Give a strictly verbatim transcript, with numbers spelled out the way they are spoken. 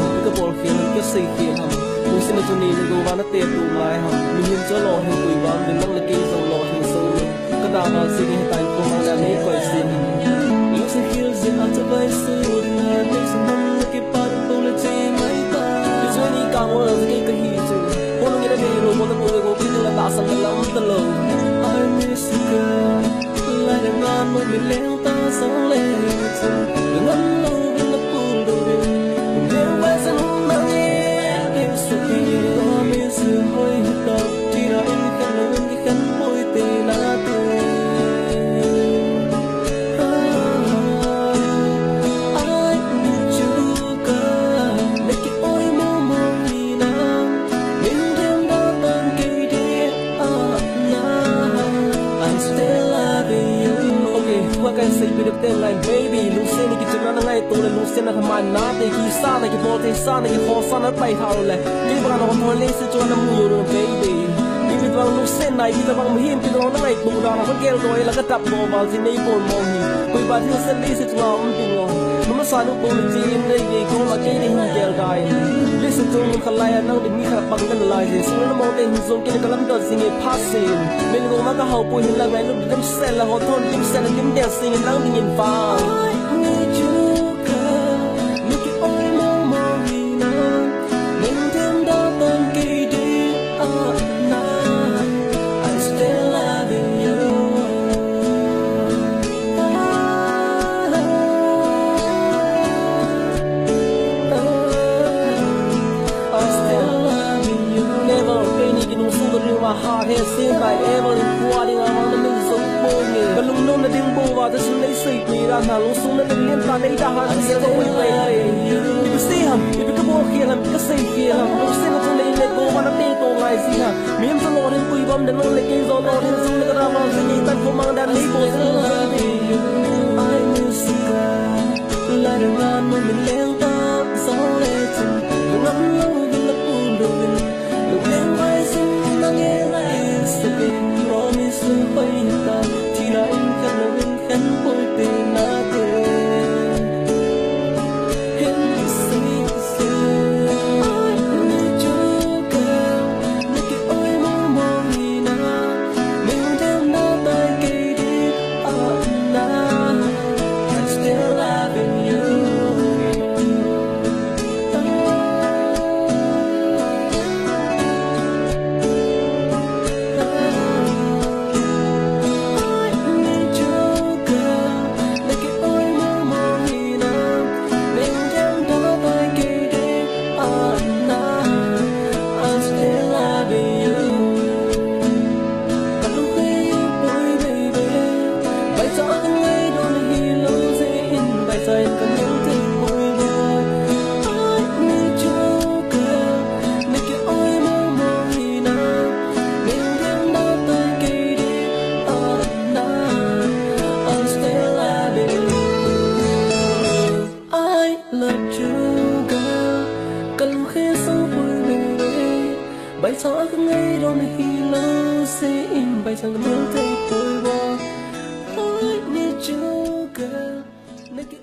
ham, ipi kabol khel ham, ipi kasei khel ham. Lungsetna chu neile gou va nate tou ngai ham. Mihem chu alolhin koi bang, nang le kei jong lolhin soh lou. Ka da val seh nge, hitia in kum a nei koi seh. Lungset khel jeh a chavai sut na, nei sum ham le kipat tou le che mai ta. Hichu ni ka ngol a kei kahi chu. Hon nge na nei lou, mo ta tou le gou, kei tou le tahsan le lam ta lou. I miss you, girl. Lai le ngan mo mi leng ta song le chu. Ngan lou, ngan lou, kul dou. Leng vai sa nung nang e, leng su pi. Promise hoi hita, tina in kan lou, in kan poi te na te. I need you, girl. Naki oi mo mo ni na. Min dem da tan kei de a na. I'm still loving you. Okay, tua kasei pi dep te ngai, baby. Lungset ni kichuna na ngaito le, lungset na thaman na te, kisa na, kibol thei sa na, kikhosa na pai thao le. Kei bang na kon thon le, se chuan na mu yo, baby. Ipi tua lungset na, ipi tua bang mihem, ipi tua na ngaito dan a, ka gel doh la, ka tap doh val, si nei kon mo hi. Koi ba thil se le, se chuan um ding lo. Mama sa nu ko le, chi in le, ye ko ma kei ni hin gel dai. Le se chuan mun khalai a, nang ding mi khat bang kan lai, se chuan na mo te hin zong kei ka lam dot, si ngei pha se. Min ko ma ka hau pui hin la ngai lu, dim se la, ho thon, dim se la, dim den, si ngei nang ding in fa. I need you, girl. Naki oi mo mo ni na. Min dem da tan kei de a na. I'm still loving you. Ah, ah, I'm still loving you. Never, kei ni kinung sung ka ring ma ha he sin kai ever in kuading a ma na min so po ni. Ka lungnom na ding bo va ta sun nei sei mi ra na lung sung na ding lien ta nei ta ha na sia ko wei wei wei. Ipi si ham, ipi kabol khel ham, ipi kasei khel ham. Lungset na chu neile gou va nate tou ngai si ham. Mihem chu lolhin koi bang, nang le kei jong lolhin sung le ka da val seh nge, tan ko mang dan nei bol seh. I miss you, girl. Lai le ngan mo mi leng ta song le chun. Ngan lou vin la pun dou vin. Lu leng vai sung na nge lai se vin. Promise lu pai ta. Tina in kan lou vin. Kan poi te na te. Hin sei sei. I need you, girl. Naki oi mo mo ni na. Min dem na tai kei di a na. I'm still loving you. I love you, girl. Ka lungkhen sangpoi veve. Bai chang a ka ngaidam hilou se in, bai chang ka mil thei poi vo. I need you, girl. Na ki